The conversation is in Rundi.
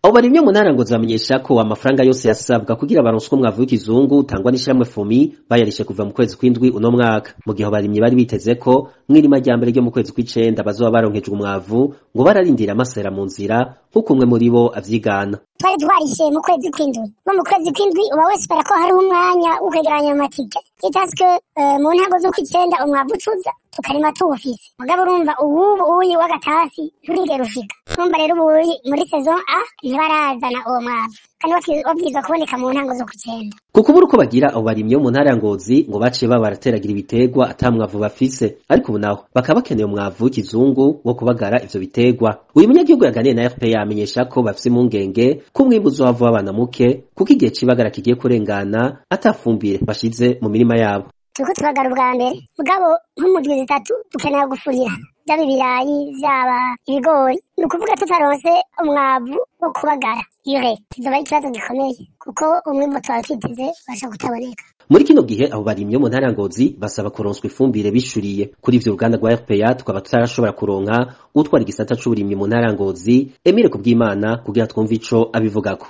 Abo barimyi mu ntara Ngozi bamenyesha ko amafaranga yose yasabwa kugira baronswe umwavu w'ikizungu utangwa n'ishirahamwe FUMI bayarishe kuva mu kwezi kw'indwi uno mwaka, mu gihe abarimyi bari biteze ko mw'irima rya mbere ryo mu kwezi kw'icenda bazoba baronkejwe umwavu, ngo bararindira amasera mu nzira, nk'uko umwe muri bo avyigana. Twari twarishe mu kwezi kw'indwi, no mu kwezi kw'indwi uba wespera ko hariho umwanya wo kwegeranya amatike itaske mu ntango z'ukw'icenda umwavu ucuza tukarima tuwufise. Mugabo urumva uwubu uyi w'agatasi nturigera ushika. Urumva rero ubuyi muri saison A ntibarazana uwo mwavu, kandi wabwirizwa kuboneka mu ntango z'ukw'icenda. Ku kubura uko bagira, abo barimyi bo mu ntara ya Ngozi ngo baciye baba barateragira ibiterwa ata mwavu bafise, ariko ubu naho bakaba bakeneye umwavu w'ikizungu wo kubagara ivyo biterwa. Uyu munyagihugu yaganiye na RPA amenyesha ko bafise impungenge ko umwimbu uzohava wabana muke, kuko igihe c'ibagara kigiye kurengana atafumbire bashize mu mirima yabo. Turiko tubagara ubwa mbere, mugabo nko mu ndwi 3 dukeneye gufurira, vyaba ibirayi vyaba ibigori. Ni ukuvuga tutaronse umwavu wo kubagara ure kizoba ari ikibazo gikomeye, kuko umwimbu twaba twiteze ubasha kutaboneka. Muri kino gihe abo barimyi bo mu ntara ya Ngozi basaba kuronswa ifumbire bishuriye. Kuri ivyo, uruganda rwa RPA tukaba tutarashobora kuronka utwara igisata c'uburimyi mu ntara ya Ngozi, Emile Kubwimana, kugira twumve ico abivugako.